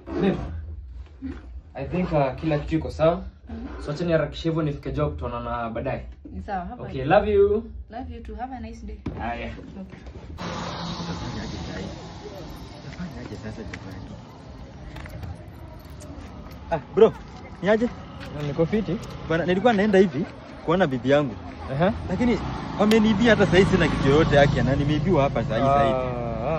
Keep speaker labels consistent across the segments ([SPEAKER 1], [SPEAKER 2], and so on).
[SPEAKER 1] Babe. I think kila kitu iko sawa. So acha niharakishe hivyo nifike job, tuonana baadaye.
[SPEAKER 2] Ni sawa hapa.
[SPEAKER 1] Okay, love you.
[SPEAKER 2] Love you too. Have a nice day.
[SPEAKER 1] Haya.
[SPEAKER 2] Okay.
[SPEAKER 3] Tafanyaje sasa jamani? Ah, bro, niaje?
[SPEAKER 1] Niko fiti.
[SPEAKER 3] Bwana, nilikuwa naenda hivi kuona bibi yangu. Lakini wameniibia hata sasa sina kitu yoyote yake na nimeibiwa hapa sasa hivi.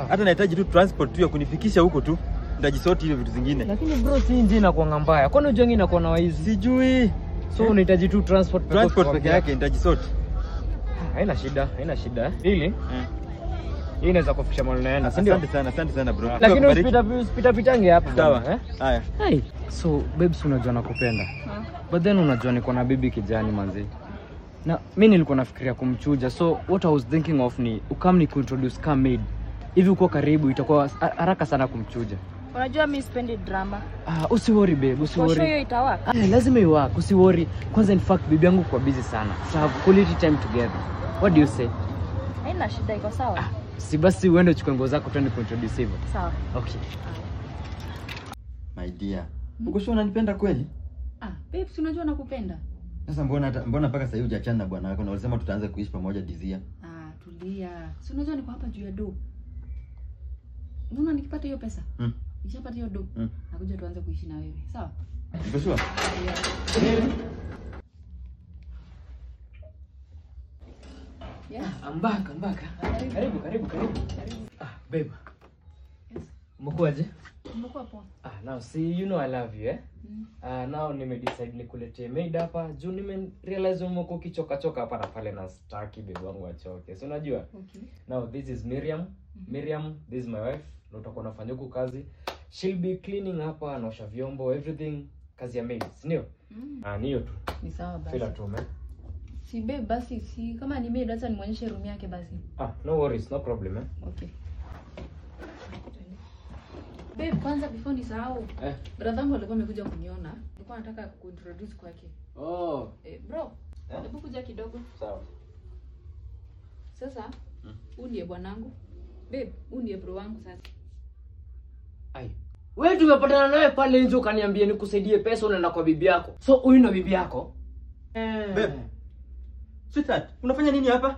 [SPEAKER 3] Hata nahitaji tu transport tu ya kunifikisha huko tu. Nitajisort hiyo vitu zingine.
[SPEAKER 1] Lakini bro, si nje inakuwa mbaya. Kwani unajua inakuwa na waizi?
[SPEAKER 3] Sijui.
[SPEAKER 1] So unahitaji tu transport
[SPEAKER 3] transport peke yake nitajisort.
[SPEAKER 1] Haina shida, haina shida. Ili hii inaweza kufikisha mahali unaenda, si ndio?
[SPEAKER 3] Asante sana, asante sana bro.
[SPEAKER 1] Lakini usipita pitange hapa.
[SPEAKER 3] Sawa. Haya.
[SPEAKER 1] Hey. So babes, unajua nakupenda. But then unajua niko na bibi kijani manzi. Na mimi nilikuwa nafikiria kumchuja. So what I was thinking of ni ukam ni kuintroduce kama maid. Hivi uko karibu itakuwa haraka sana kumchuja.
[SPEAKER 4] Unajua mimi sipendi drama.
[SPEAKER 1] Ah, usiworry babe, usiworry.
[SPEAKER 4] Kwa hiyo itawaka.
[SPEAKER 1] Lazima iwaka, usiworry. Kwanza in fact bibi yangu kwa busy sana. So have quality time together. What do you say?
[SPEAKER 4] Haina shida, iko sawa.
[SPEAKER 1] Si basi uende uchukue nguo zako twende kuintroduce hivyo.
[SPEAKER 4] Sawa.
[SPEAKER 1] Okay.
[SPEAKER 3] My dear, uko sure unanipenda kweli?
[SPEAKER 2] Ah, babe, si unajua nakupenda.
[SPEAKER 3] Sasa mbona mpaka sasa hivi hujaachana na bwana wako na ulisema tutaanza kuishi pamoja dizia?
[SPEAKER 2] Ah, tulia. Si unajua niko hapa juu ya do. Unaona nikipata hiyo pesa? Nikishapata hiyo do, nakuja tuanze kuishi na wewe. Sawa?
[SPEAKER 3] Uko sure?
[SPEAKER 2] Yeah. Yeah.
[SPEAKER 1] I'm back, I'm back. Karibu, karibu, karibu. Ah, babe.
[SPEAKER 2] Yes.
[SPEAKER 1] Umekuaje?
[SPEAKER 2] Umekuwa poa.
[SPEAKER 1] Ah, now see, you know I love you, eh? Now nime decide nikuletee maid hapa. Juu nime realize umekuwa ukichoka choka hapa na pale na sitaki babe wangu achoke. So unajua?
[SPEAKER 2] Okay.
[SPEAKER 1] Now this is Miriam. Miriam, this is my wife. Na utakuwa unafanya huku kazi. She'll be cleaning hapa, anaosha vyombo, everything. Kazi ya maid, si ndio? Ah, ni hiyo tu.
[SPEAKER 2] Ni sawa basi.
[SPEAKER 1] Feel at home, eh?
[SPEAKER 2] Si babe basi, si kama ni maid acha nimuonyeshe room yake basi.
[SPEAKER 1] Ah, no worries, no problem, eh?
[SPEAKER 2] Okay. Babe, kwanza before nisahau. Brother wangu alikuwa amekuja kuniona. Nilikuwa nataka kuintroduce kwake.
[SPEAKER 1] Oh.
[SPEAKER 2] Bro, hebu kuja kidogo.
[SPEAKER 3] Sawa.
[SPEAKER 2] Sasa, huyu ndiye bwanangu. Babe, huyu ndiye bro wangu sasa.
[SPEAKER 1] Ai. Wewe tumepatana nawe pale nje ukaniambia nikusaidie pesa unaenda kwa bibi yako. So huyu ndo bibi yako?
[SPEAKER 3] Babe. Sweetheart, unafanya nini hapa?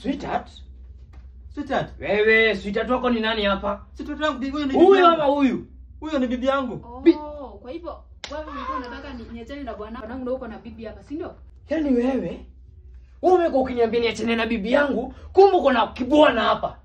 [SPEAKER 1] Sweetheart?
[SPEAKER 3] Sweetheart.
[SPEAKER 1] Wewe, sweetheart wako ni nani hapa?
[SPEAKER 3] Sweetheart wangu huyu ni bibi.
[SPEAKER 1] Huyu ama huyu?
[SPEAKER 3] Huyo ni bibi yangu.
[SPEAKER 2] Oh, kwa hivyo wewe ulikuwa unataka niachane na bwana wangu na uko na bibi hapa, si ndio?
[SPEAKER 1] Yaani wewe umekuwa ukiniambia niachane na bibi yangu, kumbe uko na kibwana hapa.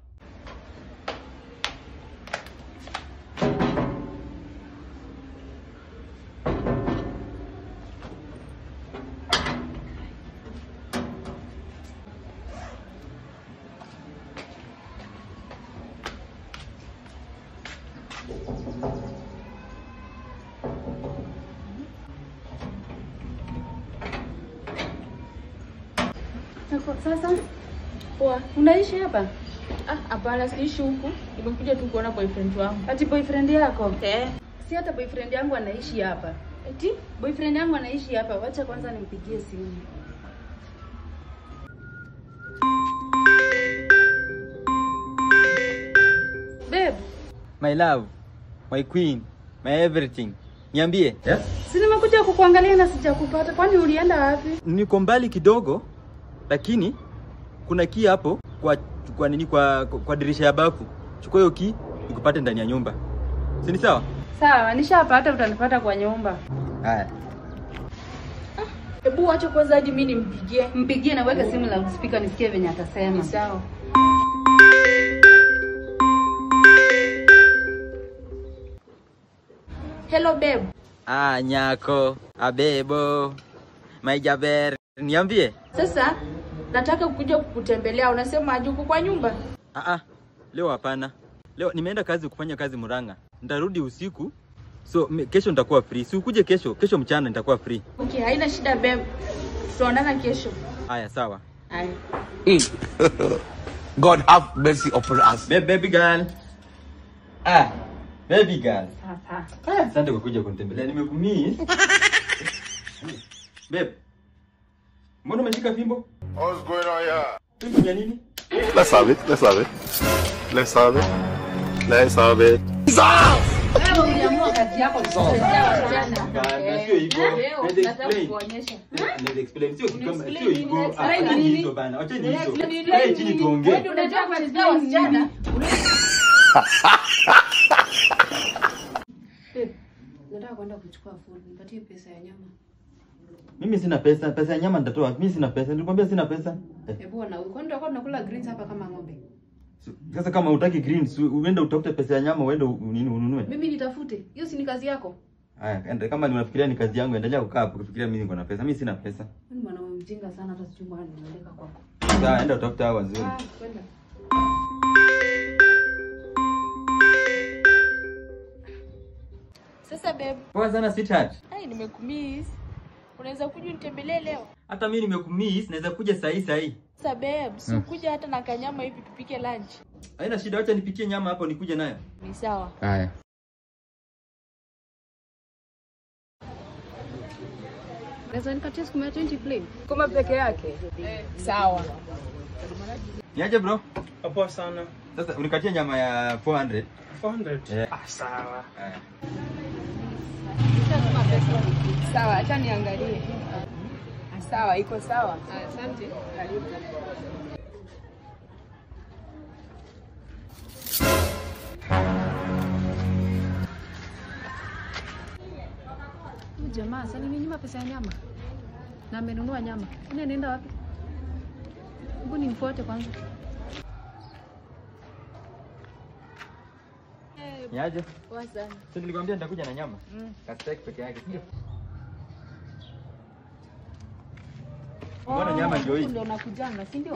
[SPEAKER 2] Sasa poa, unaishi hapa?
[SPEAKER 4] Ah, hapana, siishi huku. Nimekuja tu kuona boyfriend wangu.
[SPEAKER 2] Ati boyfriend yako?
[SPEAKER 4] Eh.
[SPEAKER 2] Si hata boyfriend yangu anaishi hapa.
[SPEAKER 4] Eti
[SPEAKER 2] boyfriend yangu anaishi hapa. Wacha kwanza nimpigie simu. Babe.
[SPEAKER 3] My love, my queen, my everything. Niambie. Yes?
[SPEAKER 2] Si nimekuja kukuangalia na sijakupata. Kwani ulienda wapi?
[SPEAKER 3] Niko mbali kidogo. Lakini kuna key hapo kwa nini kwa dirisha ya bafu. Chukua hiyo key nikupate ndani ya nyumba. Si ni sawa?
[SPEAKER 2] Sawa, nishapata, utanipata kwa nyumba.
[SPEAKER 3] Haya.
[SPEAKER 4] Hebu acha kwanza hadi mimi nimpigie.
[SPEAKER 2] Mpigie na weka simu la speaker nisikie venye atasema.
[SPEAKER 4] Sawa. Hello babe.
[SPEAKER 3] Ah, nyako, abebo. My jaber, niambie.
[SPEAKER 4] Sasa nataka kuja kukutembelea, unasema aje uko kwa nyumba?
[SPEAKER 3] Ah, leo hapana. Leo nimeenda kazi kufanya kazi Murang'a. Nitarudi usiku. So kesho nitakuwa free. Si ukuje kesho, kesho mchana nitakuwa free.
[SPEAKER 4] Okay, haina shida babe. Tutaonana kesho.
[SPEAKER 3] Haya, sawa.
[SPEAKER 4] Haya.
[SPEAKER 5] God have mercy upon us.
[SPEAKER 3] Baby girl. Ah, baby girl.
[SPEAKER 2] Sasa.
[SPEAKER 3] Ah, asante kwa kuja kunitembelea. Nimekumiss. Babe. Mbona umeshika fimbo?
[SPEAKER 5] What's going on here?
[SPEAKER 3] Fimbo ya nini?
[SPEAKER 5] Let's have it. Let's have it. Let's have it. Let's have it.
[SPEAKER 2] Wewe uliamua kazi yako kuchezea wasichana.
[SPEAKER 3] Bana, sio hivyo.
[SPEAKER 4] Leo
[SPEAKER 3] Naweza
[SPEAKER 4] nataka
[SPEAKER 3] explain.
[SPEAKER 4] kukuonyesha.
[SPEAKER 3] Naweza explain. Sio kama
[SPEAKER 4] Explain
[SPEAKER 3] sio hivyo.
[SPEAKER 4] nini?
[SPEAKER 3] Ah, Acheni hizo bana. Acheni hizo.
[SPEAKER 4] Explain
[SPEAKER 3] Kae chini
[SPEAKER 4] nini?
[SPEAKER 3] tuongee.
[SPEAKER 4] Wewe unajua kuchezea wasichana.
[SPEAKER 2] Babe, nataka kwenda kuchukua food, nipatie pesa ya nyama.
[SPEAKER 3] Mimi sina pesa. Pesa ya nyama nitatoa wapi? Mimi sina pesa. Nilikwambia sina pesa.
[SPEAKER 2] Hebu ona huyu. Kwani tutakuwa tunakula greens hapa kama ng'ombe?
[SPEAKER 3] Sasa kama hutaki greens, uende utafute pesa ya nyama uende nini ununue.
[SPEAKER 2] Mimi nitafute. Hiyo si ni kazi yako?
[SPEAKER 3] Haya, enda kama ni unafikiria ni kazi yangu, endelea kukaa hapo kufikiria mimi niko na pesa. Mimi sina pesa.
[SPEAKER 2] Wewe ni mwanaume mjinga sana hata sijui mbona nimeleka kwako.
[SPEAKER 3] Sawa, enda utafute hao wazuri.
[SPEAKER 2] Ah, kwenda.
[SPEAKER 4] Sasa babe,
[SPEAKER 3] Poa sana sweetheart.
[SPEAKER 4] ai nimekumiss. Unaweza kuja unitembelee leo?
[SPEAKER 3] Hata mimi nimekumiss, naweza kuja saa hii saa hii.
[SPEAKER 4] Sasa babe, si ukuja hata na kanyama hivi tupike lunch.
[SPEAKER 3] Haina shida, acha nipikie nyama hapo nikuje nayo.
[SPEAKER 4] Ni sawa.
[SPEAKER 1] Haya.
[SPEAKER 2] Naweza nikatia sukuma ya 20 plain.
[SPEAKER 6] Kama peke yake. Sawa.
[SPEAKER 3] Niaje bro?
[SPEAKER 7] Poa sana.
[SPEAKER 3] Sasa unikatie nyama ya 400.
[SPEAKER 7] 400?
[SPEAKER 3] Yeah.
[SPEAKER 7] Ah, sawa.
[SPEAKER 3] Haya.
[SPEAKER 6] Sawa, acha niangalie. Sawa, iko sawa. Asante. Karibu.
[SPEAKER 2] Huyu jamaa sasa nimenyima pesa ya nyama. Na amenunua nyama. Kwani anaenda wapi? Hebu nimfuate kwanza.
[SPEAKER 3] Niaje?
[SPEAKER 4] Poa sana.
[SPEAKER 3] Si nilikwambia nitakuja na nyama. Ka steak peke yake, sio? Mbona nyama ndio hii?
[SPEAKER 2] Huku ndio unakujanga, si ndio?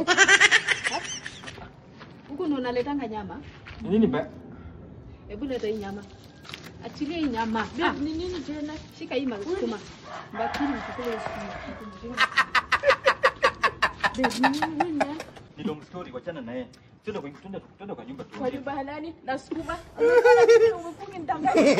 [SPEAKER 2] Huku ndio unaletanga nyama.
[SPEAKER 3] Ni nini ba?
[SPEAKER 2] Hebu leta hii nyama. Achilia hii nyama.
[SPEAKER 4] Babe, ni nini tena?
[SPEAKER 2] Shika hii sukuma. Bakini ukule sukuma.
[SPEAKER 4] Babe, ni nini?
[SPEAKER 3] Ni long story, wachana na yeye. Twende kwa twende kwa nyumba
[SPEAKER 4] Kwa
[SPEAKER 3] tuongee.
[SPEAKER 4] nyumba halali na sukuma. Umekuwa nitanganya.